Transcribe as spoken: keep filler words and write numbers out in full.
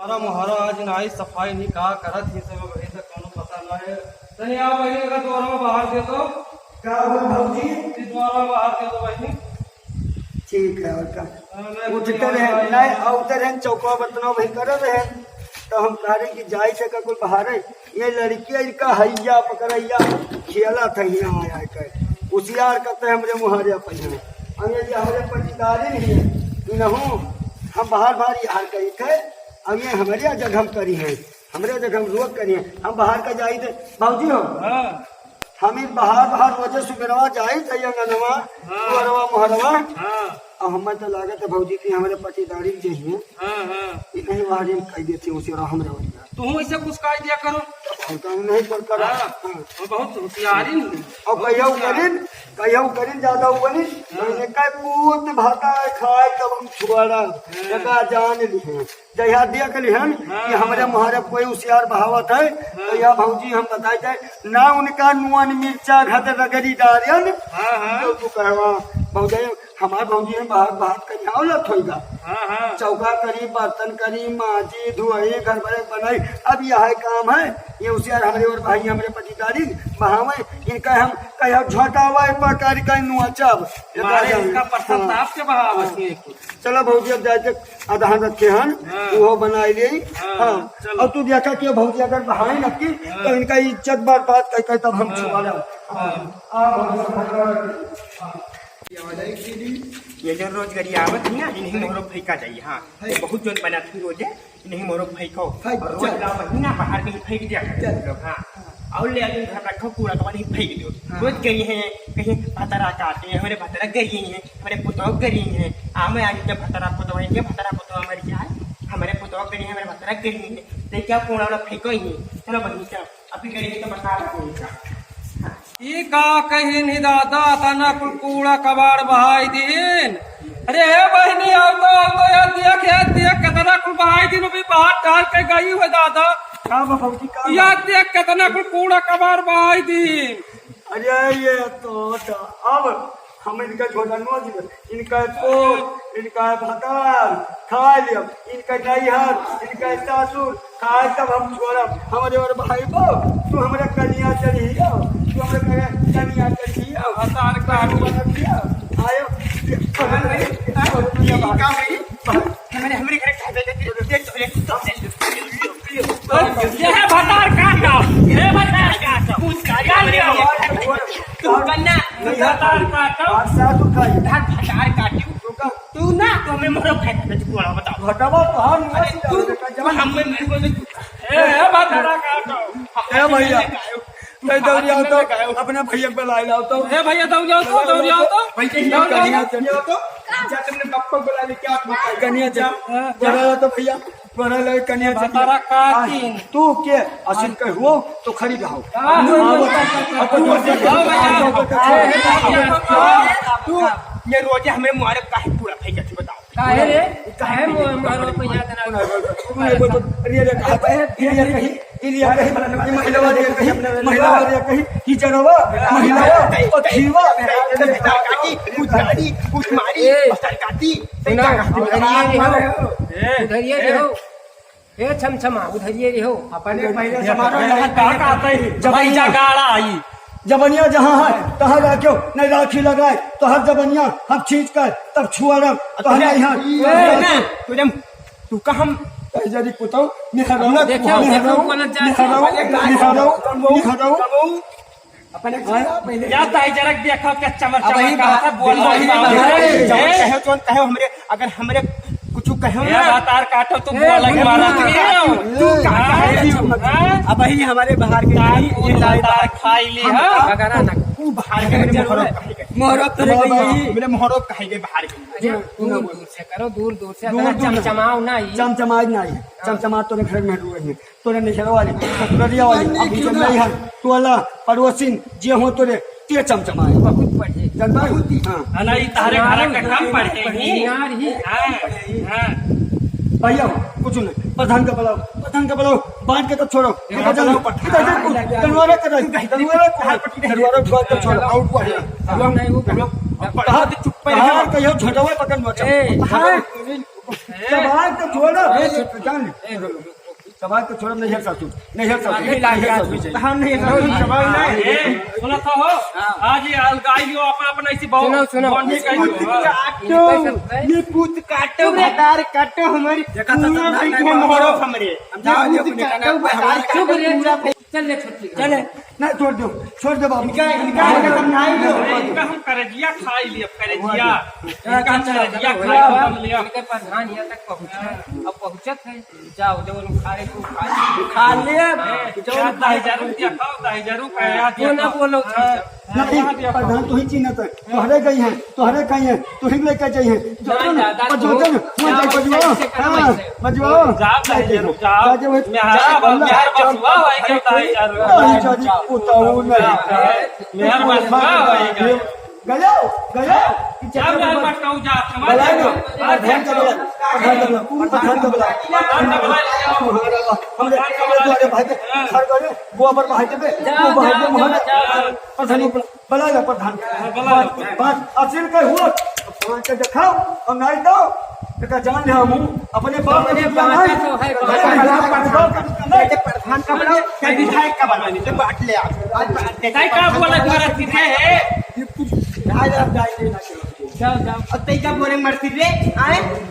अरे मोहरा आज नाई सफाई नहीं का करत ही सब बहिन तक कोनो पता ना है। तनी आओ बहिन, अगर द्वारा बाहर दे दो। का हुआ भौजी? इस द्वारा बाहर दे दो बहिन। ठीक है, और का? हाँ, नहीं, उठते नहीं, रहे, नहीं, नहीं, नहीं। उठते रहे, चौका बर्तनवा वही करत रहे, तो हम कह रहे कि जाई से का कोई बाहर है, ये लड़की इनका हैया पकड़ैया खेला था यहाँ आया कर, होशियार करते हमरे मुहारे अपन है। अब ये जो हमरे पटीदारी नहीं है, इनहू हम बाहर बाहर यार कही थे, अब ये हमरे जगह हम करी हैं, हमरे जगह हम रोक करी हैं, हम बाहर का जाई थे, भौजी हो। हाँ। हम इन बाहर, बाहर रोजे सुबेरवा जाई थे अंगनवा, हाँ। मोहरवा, मोहरवा। हाँ। अब हमें तो लागत है भौजी कि हमरे पटीदारी जे हैं, हाँ, हाँ। ये नहीं बाहर हम कह देते हैं उसे, हमरे वजह। तू ऐसे कुछ कह दिया करो। हम काम नहीं कर, कर। हाँ। हाँ। वो बहुत होशियारी है। अब कहियो करिन, कहियो करिन ज्यादा हुआ नहीं। हाँ। मैंने कह पूत भाता खाए तब हम छुआड़ा, हाँ। जगह जान ली है। जहिया देख लिहन हाँ, कि हमरे हाँ। मुहारे कोई होशियार बहावत है, हाँ। तो यह भौजी हम बताई जाए ना, उनका नुअन मिर्चा घट रगड़ी डारियन। हाँ, हाँ। तो तू कहवा, भौजाई, हमार भौजी हम बाहर, बाहर कहीं और लत होइगा। हाँ, हाँ। चौका करी, बर्तन करी, माजी, धोई, घर बरे बनाई, अब यह काम है, ये होशियार हमरे और भाई, हमरे पटीदारी बहावे, इनका हम कहिया झोटावा पकड़ के नुआचब। मारे इनका पसंद हाँ। आपके बहावत हाँ। के। चला भौजी, अब जाए के अदहन रखे हन, हाँ। उहो बनाई ले। हाँ, हाँ। चलो। अब तू देखा कि भौजी अगर बहाई न की, हाँ। तो इनका इज्जत बर्बाद कर, कर तब हम हाँ। छुआ लेब। हाँ। हाँ, भौजी, सब भगवान की। हाँ। ये जो रोज गड़ी आवत है ना, इन्हीं मोहरो फेंका जाइए, हाँ। है। बहुत जोन बनाती रोज है। नहीं मोरो फेंको। फेंक, और रोज चल। लाओ महीना बाहर कहीं फेंक दिया करो चल। तुम लोग, हाँ। और ले आके घर रखो, कूड़ा कबाड़ ही फेंक दो। हाँ। रोज गई हैं, कहीं भतरा काटे, हमारे भतरा गई हैं, हमारे पुतोह गई हैं। आ, मैं आज जब भतरा पुतोह है, जब भतरा पुतोह मर जाए, हमारे पुतोह गई हैं, हमारे भतरा गई हैं। तो क्या कूड़ा वाला फेंको ही? चलो बहिनी, चलो। अभी गई है तो बता रहा हूँ इनका। हाँ। ई का कहिन ही दादा, अतना कुल कूड़ा कबाड़ बहाई दीन। अरे हे बहिनी, आओ तो, आओ तो, यार देख, यार देख, कितना कुल बहाई दीन, अभी बाहर डाल के गई हुए दादा। का बा भौजी, का बा? यार देख, कितना कुल कूड़ा कबाड़ बहाई दीन। अरे ये तो, तो अब हम इनका झोटा नोच ले, इनका पोत, इनका भतार, खा लियो, इनका नैहर, इनका सासुर, खाए तब हम छोड़ब। हमरे और भाई बो, तू हमरे कनिया चढ़ी हो, तू हमरे कनिया, कनिया चढ़ी हो। भतार का तू बनत दिया, आयो। अरे, अरे, ये का भाई? हमरे, हमरे घर का दे दे, दे, दे, दे, दे। ये है भतार काटो, ये भतार काटो। पूछ का लियो। तू कन्ना, भतार काटो। बादशाह तू खाई। भतार काटो। तू ना, तू हमें मोरो खाए, तू बड़ा बताओ। घटवा तो हम अरे, तू, तू हमें मेरे को ए, ए, भतार काटो। ए भैया। नहीं, दौड़ी आओ तो, अपने भैया को बुला लाओ तो। ए भैया, दौड़ी आओ तो, दौड़ी आओ तो। भैया, दौड़ी आओ कनिया तो। चल, आओ तो। जा, तुमने पप्पा को बुला ले, क्या बात है? कनिया चल। हाँ, बुला लो तो भैया, बुला लो कनिया चल। भतार काटी। तू के असिन के हुओ तो खड़ी रहो। हाँ। अब तू हाँ, भैया। तू ये रोजे हमें मारे काहे पूरा भाई, कैसे बताओ? काहे रे? काहे मो-, मारो पे याद ना? अरे, अरे, अरे, अरे, अरे, अरे, ये महिला वाली कही, महिला वाली कही, कि जरवा, महिला, पथिवा, काटी, कुछ गाड़ी, कुछ मारी, ए, पत्थर काटी, सुना, उधरिए रहो। ए, उधरिए रहो। ए, छमछमा, उधरिए रहो। अपने पहले समारोह लगा, का कहते हैं? जब भाई जगाड़ा आई। जबनिया जहाँ है, तहाँ राख्यो, नहीं राखी लगाए, तो हर जबनिया हम खींच कर तब छुअरम, तो हम अच्छा, यहाँ ए, ना, तुझे, तू का हम ए, जरी पुतौ, निहरौ, हम लोग देखो, निहरौ, देखो, बोलत जात निहरौ, है। निहरौ, निहरौ। अपने हाँ? पहले या ताई जरक देखो, क्या चमर अब चमर वही का बात, था, बोल वही रही बात है। है। जौन कहो, जौन कहो, हमरे अगर हमरे कुछ कहो ये ना, भतार काटो तो ए, बोला के मारा तू, तू, तू, तू का हाँ? कहे दियो? हाँ? अब वही हमारे बाहर के तार नहीं, ये कूद लाए भतार बाहर। खाई ली, हम हाँ? बगारा ना। तू बाहर के मेरे जरूर मोहरो है। कहे गए। मोहरो तो रे हाँ, गई। मेरे मोहरो कहे गए बाहर के। अरे, दूर, दूर से करो, दूर, दूर से दूर, अगर दूर से। चमचमाओ ना ये। चमचमाए ना ये। हाँ। चमचमा तो घर में रुए हैं। तोरे नैहरवा वाली, ससुररिया वाली, अभी जब नहीं है, टोला, पड़ोसिन, जे हो तोरे, ते चमचमाए। बहुत बढ़िया। जनता है? बहुत ही हाँ। है ना, ई तहरे घर के कम पड़े ही। यार ही। हाँ, हाँ। भैया, कुछ नहीं। प्रधान का बुलाओ, प्रधान का बुलाओ, बांट के तब छोड़ो। ये इधर चलो, बुलाओ, प्रधान। इधर देखो, तलवार का दे, तलवार को, तलवार को छोड़ो, आउट को है। चलो, नहीं, वो बुलाओ। कहाँ, चुप पे कहाँ रहो। कहियो झोटवा पकड़ लो, ए, हाँ। सवाल तो छोड़ो। ए, छोटू। जान ले। ए, रुक, रुक, रुक। सवाल तो छोड़ो, नहीं है सासू, नहीं है सासू, अरे, नहीं है लाल सासू। आदमी चाहिए। हाँ, नहीं है सासू, सवाल नहीं। ए, सुना था हो? हाँ। आज ये अलगाई हो, अपना, अपना इसी बहु-, सुनो, सुनो। बॉन्ड में कहीं हो। काटो, ये पूत काटो, भतार काटो, हमारी देखा था, पूरा सब बैठे नहीं मोहरो करता। हमरे। हम जाओ, ये पूत अपने काटो, काटो, भतार हमारे काटो, काटो। पूरा चल ले छोटकी। चले। ना, छोड़ दो, छोड़ दो बाबू। इनका, इनका, इनका समझाई दो। अरे, इनका हम करेजिया खाई लिया, करेजिया। इनका हम करेजिया खाई लिया। इनके प्रधान यहाँ तक पहुँचा, अब पहुँचत है। जाओ, जो उखाड़े को उखाड़। उखाड़ ले। ए, जो क्या दस हजार रुपया खाओ, दस हजार रुपया, जो ना बोलो। हाँ। नहीं, प्रधान तो ही चिन्हत है। तोहरे गई है, तोहरे गई है, तोहरे लेके जाई है। जो ना, ना, दादा, और जो तो ना, मत जाओ, बजवाओ। कैसे करो हाँ, ऐसे? बजवाओ। जाओ, जाओ, जाओ, जाओ, जाओ, मेहरा, जाओ, मेहर जाओ, बसुआ भाई के जाओ, ताई जाओ, जाओ, जाओ, जाओ, उताऊ नहीं। मेहर बसुआ भाई के। गयो, गयो। जाओ, जाओ, बटकाऊ, जाओ, समझ बलाए जाओ। दो, प्रधान का बलाए, प्रधान का बलाए, प्रधान का बलाए। प्रधान का बलाए, जाओ। हमरे, हमरे द्वारे भाई के, हाँ। घर गए, वो अपर भाई के, जाओ, वो भाई के, जाओ, वहाँ जाओ, जाओ। प्रधान को बलाए। बलाए ला प्रधान। हाँ, बलाए ला प्रधान। बात असिल के हुआ, प्रधान के देखाओ, हम नहीं दो, एका जान ले हमू, अपने बाप के अपने दुश्मन बाप नहीं। का तो है, बाप का। अपने बाप के दुश्मन नहीं। प्रधान का बलाओ, क्या विधायक का बलाओ, तो बांट ले आप। आज बांट दे। नहीं, का बोला, तुम्हारा सीधे है। ये कुछ, जाओ, जाओ, जाओ, जाओ। जाओ, जाओ। अब तई का बोले मरती रे, आए?